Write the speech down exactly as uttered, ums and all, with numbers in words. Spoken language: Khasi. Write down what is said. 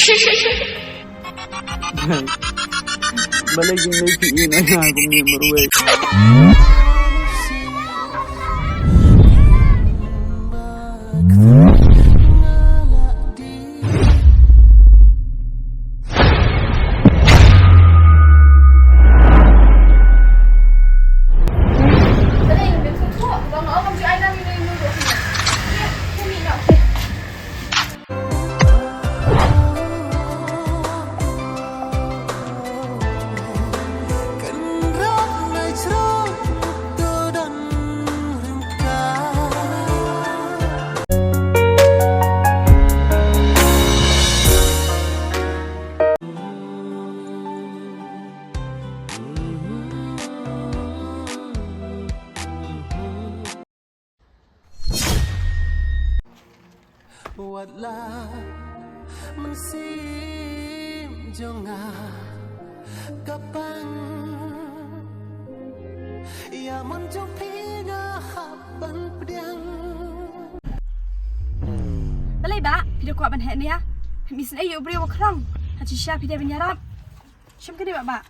Balei jingmut phi ïa nga kumne marwei? Wat la mynsiem jong nga ka pang, ïa mon jong phi nga hap ban pdiang. Balei bah, phi da kwah ban heh ne ïa? Phim isynei ïa u briew u khrong. Ha shisha phi dei ban ïarap. Shim kane bah bah.